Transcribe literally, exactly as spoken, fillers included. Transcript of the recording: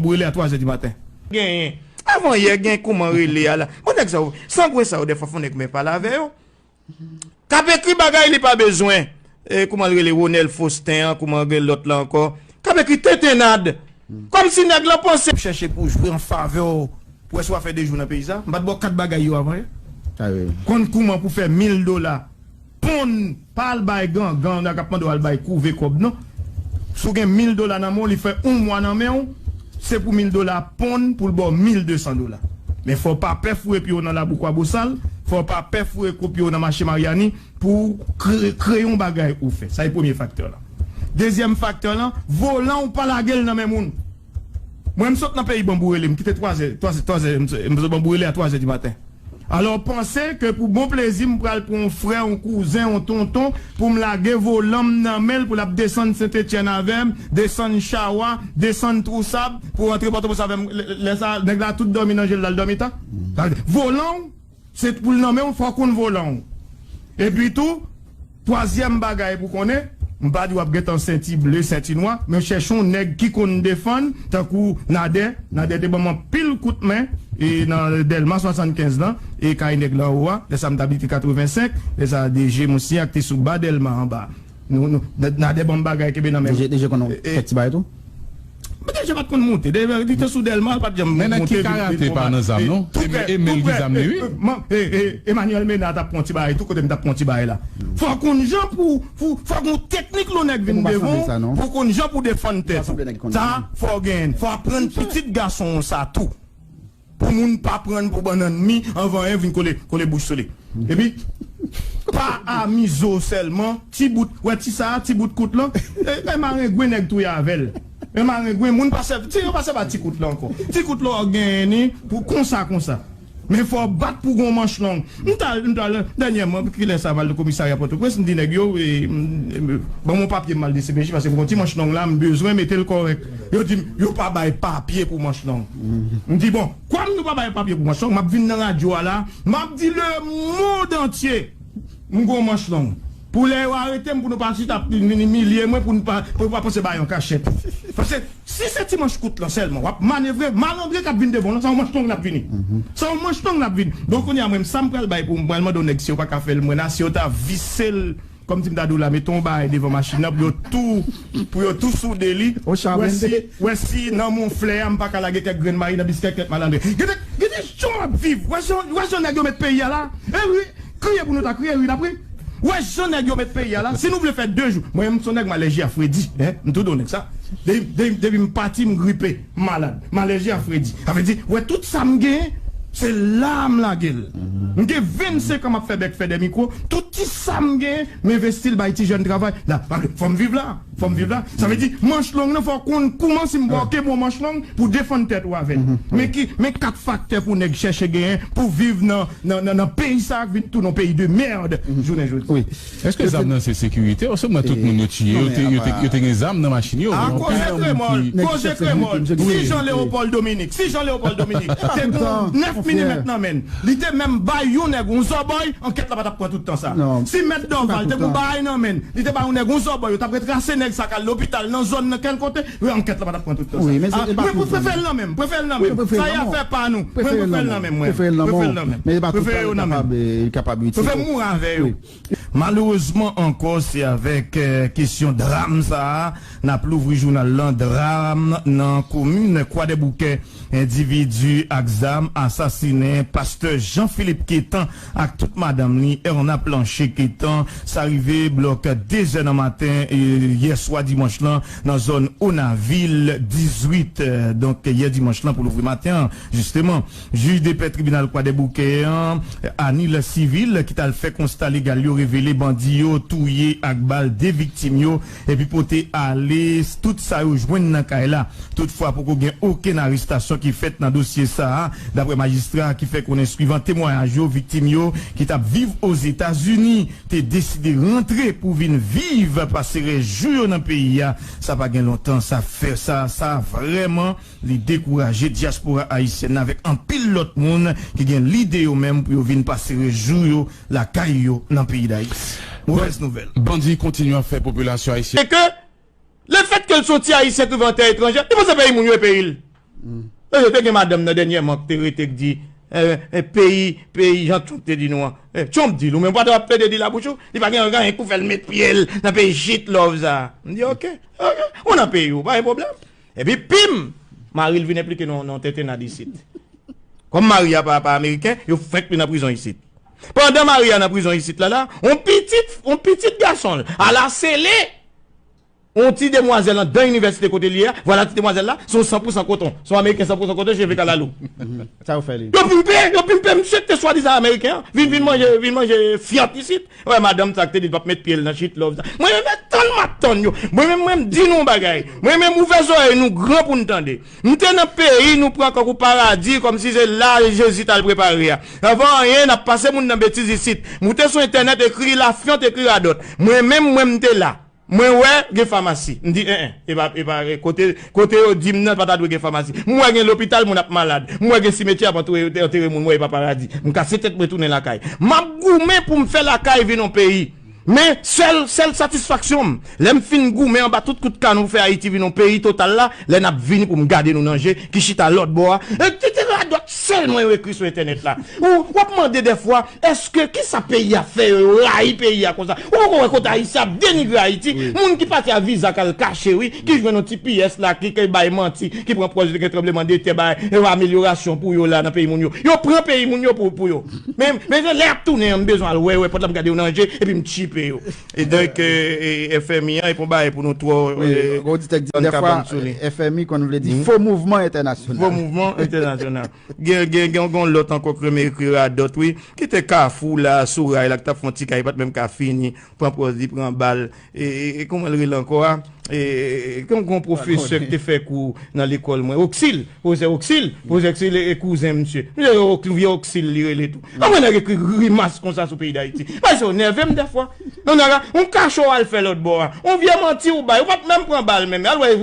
Bourele a twazè di maten. Genyen. Avan yè, gen kouman rele a la. Bon, nèg sa yo, sangwen sa yo, dèfwa fò nèg men pale avè yo. K ap ekri bagay li pa bezwen. E, kouman l rele, Ronel Faustin an, kouman gen lòt la ankò. K ap ekri tentennad. Kòmsi nèg lan panse. Chèche pou jwe an favè w, pou wè si w a fè de jou nan peyi sa. M pa t ba w kat bagay yo avan yè. Konn kouman pou fè mil dola. Ponn, pa al bay gangan, nèg ap mande w al bay kouve kòb, non. Si w gen mil dola nan men w, li fè yon mwa nan men w, se pou mil dola ponn pou l ba w mil de san dola. Men fò w pa pè foure pye w nan labou Kwabosal, fò w pa pè foure kou pye w nan mache Maryani pou w kre-, kreye yon bagay ou fè. Sa e premye faktè la. Dezyèm faktè la, volan w pa lage l nan men moun. Mwen, m sot nan peyi Banbourele, m kite twazè, twazè, twazè, m sot Banbourele a twazè di maten. Alò, panse ke pou bon plezi, m pral pran yon frè, yon kouzen, yon tonton, pou m lage volan m nan men l, pou l ap desann Sentetyèn avè m, desann Chawa, desann Twosab, pou rantre Pòtoprens avè m. Lè, lè sa, nèg la tout dòmi nan je l, l al dòmi ta. Volan w, se pou l nan men w, fò w konn volan w. Epi tou, twazyèm bagay pou konnen, m pa di w ap gentan senti ble, senti nwa, men chèche yon nèg ki konn defann, tankou Nadè. Nadè te ban m anpil kout men, e nan Dèlma swasannkenz lan, e kay nèg la anwo a, lè sa m t abite katrevensenk, lè sa D J Monsignor ak te sou ba Dèlma anba. Nou, nou, Nadè ban m bagay kenbe nan men. D J, D J konn fè ti bagay tou? Men D J pa t konn moute. D J, li te sou Dèlma, l pa t janm moute. Men nèg ki karate pa nan zam, non? Tou prè, Emel ki zam li, wi. Emmanuel Ménard t ap pran ti bagay, tou kote m t ap pran ti bagay la. Fò w konn jan pou, pou, fò w gon teknik lè w nèg vin devan w, pou w konn jan pou defann tèt ou. Sa, fò w genyen. Fò w aprann pitit gason w sa tou. Pou moun pa pran pou bannann mi, anvan yon vin kole, kole bouch sou li. Epi, pa amize w sèlman, ti bout, wè ti sa a, ti bout kout lan, e, e marengwen nèg touye avè l. E marengwen, moun pa sèvi, ti yo pa sèvi a ti kout lan ankò. Ti kout lan w genyen ni pou konsa, konsa. Men fò w bat pou gon manch long. M t al, m t al, dènyèman, kilè sa m al nan komisarya Pòtoprens, m di nèg yo, e, m, m, ban m yon papye m al D C P J, paske pou gon ti manch long la, m bezwen mete l kòrèk. Yo di m, yo pa bay papye pou manch long. M di, bon, kòm nou pa bay papye pou manch long, m ap vin nan radyo a la, m ap di lemonn antye, m gon manch long. Pou lè yo arete m, pou nou pa chita ap vin imilye mwen, pou nou pa, pou yo pa panse bagay an kachèt. Paske si se ti manch kout lan sèlman, w ap manevre, malandren k ap vin devan w lan, se yon manch long l ap vini. Se yon manch long l ap vini. Donk, kounye a, mwen, sa m pral bay pou m, m pral mande yon nèg si yo pa ka fè l mwen la, si yo ta vise l, kòmsi m ta di w la, mete yon bagay devan machin nan, pou yo tou, pou yo tou soude li. Wè si, wè si nan mon flè a, m pa ka lage kèk grenn mayi nan biskèt kèk malandren. Gade, gade jan w ap viv, wè jan, wè jan nèg yo met peyi a la. E wi, kriye pou nou ta kriye, ri n ap ri. Wè jan nèg yo met peyi a la. Si nou vle fè de jou, mwen, m se yon nèg m alèji a fredi, en, m tou di w nèg sa. Depi, depi, depi m pati, m gripe. M malad, m alèji a fredi. Sa vle di, wè, tout sa m genyen, se la m lage l. M gen vennsenk an m ap fè bèk fè dè mikwo, tout ti sa m genyen, m envesti l bay ti jèn travay. La, fò m viv la, fò m viv la. Sa vle di, manch long nan, fò w konn kouman si m ba w kenbe yon manch long pou defann tèt ou avè l. Men ki, men kat faktè pou nèg chèche genyen pou viv nan, nan, nan, nan peyi sa a k vin tounen yon peyi de mèd jounen jodi. Èske zam nan se sekirite? Paske mwen, tout moun yo tiye, yo te, yo te, yo te gen zam nan machin yo. A, koze kremòl, koze kremòl. Si Jean Léopold Dominique, si Jean Léold Dominique te gen nèf milimèt nan men l, li te menm bay yon nèg yon zòbòy, ankèt la pa t ap pran tout tan sa. Si mèt Dorval te gen yon bagay nan men l, li te bay yon nèg yon zòbòy, yo t ap retrase nèg sa k al lopital nan zòn nan kèl kote, ankèt la pa t ap pran tout tan sa. Mwen, prefere l nan men m, prefere l nan men m. Sa e afè pa nou. Mwen, prefere l nan men m, mwen. Prefere l nan men w. Prefere yo nan men m. Prefere m mouri avè yo. Malerezman ankò, se avèk, eh, kesyon dram sa a, n ap louvri jounal lan, dram nan komin Kwadèboukè, endividi ak zam asasinen pastè Jean Philippe Quétan ak tout madanm li, Erna Planché Quétan. Sa rive blòk de zè nan maten, eh, yè swa dimanch lan, nan zòn Onavil dizuit, eh, donk yè dimanch lan pou louvri maten an, jisteman. Jij depè tribinal Kwadèboukè an, Anil Civil, ki t al fè konsta legal yo, revele bandi yo touye ak bal de viktim yo, epi pote ale tout sa yo jwenn nan kay la. Toutfwa, poko gen okenn arestasyon ki fèt nan dosye sa a, daprè majistra ki fè konnen, swivan temwayaj yo, viktim yo ki t ap viv Ozetazini te deside rantre pou vin viv, pase rès jou yo nan peyi a. Sa pa gen lontan, sa fè sa, sa vrèman li dekouraje dyaspora ayisyèn nan avèk anpil lòt moun ki gen lide yo menm pou yo vin pase rès jou yo lakay yo nan peyi Dayiti. Movèz nouvèl. Bandi kontinye ap fè popilasyon ayisyèn. E ke lefètke l se yon ti Ayisyen ki viv an tè etranjè, li panse peyi moun yo e peyi l. Yo te gen madanm nan dènyèman ki te rete k di, eh, eh, peyi, peyi, jan Trump te di nou an. Eh, Trump di l, ou menm pa t ap plede di labouch ou? Li pa gen anyen pou fè l met pye l nan peyi shit love sa. M di, ok, ok, ou nan peyi ou, pa gen pwoblèm. Epi, pim, mari l vin enplike nan, nan tentennad isit. Kòm mari a pa, pa ameriken, yo fenk li nan prizon isit. Pandan mari a nan prizon isit la, la, on pitit, on pitit gason l, ala sele, on ti demwazèl anndan inivèsite kote l ye a, vwala ti demwazèl la, se on san pou san koton. Se on ameriken san pou san koton, cheve kalalou. Sa yo fè li. Yo pimpe, yo pimpe misye ki te swadizan ameriken an. Vin, vin manje, vin manje fyòt isit. Wè, madanm sa ki te di l p ap met pye l nan shit love sa. Mwen menm, tann m ap tann yo. Mwen menm, mwen m di nou yon bagay. Mwen menm, ouvè zòrèy nou gran pou n tande. M te nan peyi nou pran kankou paradi, kòmsi se la Jezi t al prepare a. Anvan anyen, n ap pase moun nan betiz isit. Moute sou entènèt, ekri lafyont, ekri radòt. Mwen menm, mwen m te la. Mwen wè gen famasi. M di, en, en, e pa, e pa, kote, kote yo di m nan, pa ta dwe gen famasi. M wè gen lopital, moun ap malad. M wè gen simetyè ap antre, antere moun, m wè e pa paradi. M kase tèt mwen tounen lakay. M ap goumen pou m fè lakay vin yon peyi. Men, sèl, sèl satisfaksyon m, lè m fin goumen anba tout kout kanon pou fè Ayiti vin yon peyi total la, lè n ap vini pou m gade nou nan je, ki chita lòt bò a, e, te, te radòt sèlman yo ekri sou entènèt la. Ou, w ap mande dèfwa, èske, kisa peyi a fè yo, yo rayi peyi a konsa? Ou poko wè kote Ayisyen ap denigre Ayiti? Moun ki pati a viza k al kache, wi, ki jwenn yon ti piyès la, ki, ki bay manti, ki pran pwòz gen tranblemanntè, bay, e, amelyorasyon pou yo la nan peyi moun yo. Yo pran peyi moun yo pou, pou yo. Men, men lè y ap tounen an, m bezwen al wè, wè pòt la, m gade yo nan je, epi m tchipe yo. E donk, e, e, F M I an, e pon bagay pou nou twò, Wi, e, gon oditè k di, dèfwa, F M I konn vle di fo mouvman entènasyonal. Fo mouvman entènasyonal. Gen, gen, gen, gen lòt ankò k renmen ekri radòt, wi. Ki te Kafou la, sou ray la, ki t ap fè yon ti kay, pa t menm ka fini, pran pwòz li, pran bal. E, e, e kòman l rele ankò a? E, e, e, gen yon pwofesè ki te fè kou nan lekòl mwen. Oksil, pwofesè Oksil, pwofesè Oksil e, e kouzen misye. Misye, Oksil, vye Oksil li rele tou. Anmwe nèg ekri grimas konsa sou peyi Dayiti. Bay sa yo nève m dèfwa. Non, nèg la, yon kacho al fè lòt bò a. Yon vye manti ou bay. Ou pa t menm pran bal menm. Al wè,